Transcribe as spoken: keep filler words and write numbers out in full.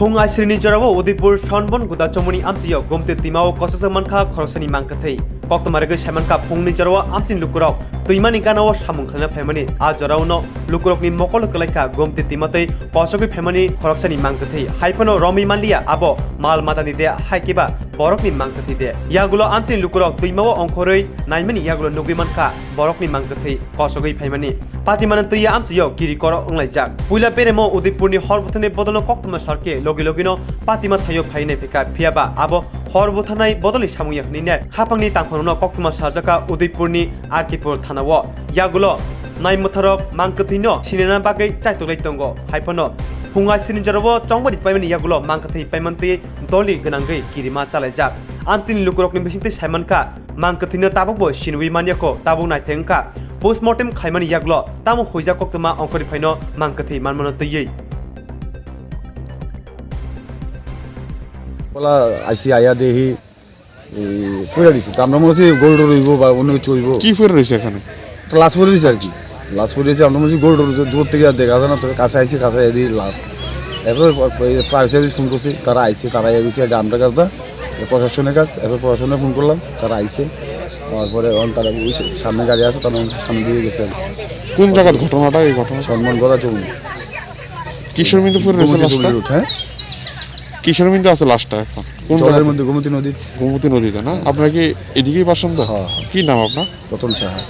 Phung aisrini jorao Udaipur Sonbon Gudachomoni amchio Gomti twimao kosokjak mankha khoroksani mangkwthwi. Koktwma rwgwi saimankha phungni jorao amchini lukurok twimani ganao samung khlaina phaimani. A joraono lukurokni mokolo kwlaikha Gomti twimatwi kosogwi phaimani khoroksani mangkwthwi. Haiphano romwi manliya abo mal matani de hai khe ba borokni mangkwthwi de. Yagulo amchini lukurok twimao ongkhorwi naimani yagulo nugwi mankha borokni mangkwthwi kosogwi phaimani. Patimani twiya amchio giri koro wnglaijak. Puila beremo Udaipurni hor butharni bodolno koktwma sarkhe logi logino patima thaio phainai phikha, phiyaba abo hor butharnai bodolni samung ya hwnwi nai. Haphangni tangphangno koktwma sarjakha Udaipurni R K Pur thanao. Yagulo naimwtharok mangkwthwino sinina bagwi chaitoklai tongo. Haiphano phung aisrini jorao chongmani paimani yagulo mangkwthwi paimantwi doli gwnangwi kirima chalaijak. Amchini lukurokni bisingtwi saimankha, mangkwthwino tabukbo sinwi manyakho, tabuk naithai wngkha. Postmortem khaimani yagulo tamo huijak koktwma ongkhorwi phaino mangkwthwi manmano twiwi. Ola aisi aya dehi, e, pura risi. Tamra mone hochche gold roibo ba onno kichu oibo. কি পড়ে রয়েছে এখানে? তো লাশ পড়ে রয়েছে আর কি। লাশ পড়ে রয়েছে, আমরা বলছি গোল্ড রোড দূর থেকে আর দেখা যায় না, তবে কাছে আইছি, কাছে এদি লাশ। এরপর ফায়ার সার্ভিস ফোন করছি, তারা আইছে, তারা এসে গেছে, এটা আমরা কাজ না, এটা প্রশাসনের কাজ। এরপর প্রশাসনে ফোন করলাম, তারা আইছে। তারপরে এখন তারা ওই সামনে গাড়ি আছে, তারা সামনে দিয়ে গেছে আর কি। কোন জায়গার ঘটনাটা, এই ঘটনা? সম্মান করা জমি। কিশোর মিন্দু পড়ে রয়েছে লাশটা? রোড, হ্যাঁ। কিশোর মিন্দু আছে লাশটা এখন? কোন জলের জায়গাতে? মধ্যে গোমতী নদীত। গোমতী নদীতে না? আপনার কি এদিকেই বাসিন্দা? হ্যাঁ, হ্যাঁ। কি নাম আপনার? রতন সাহা।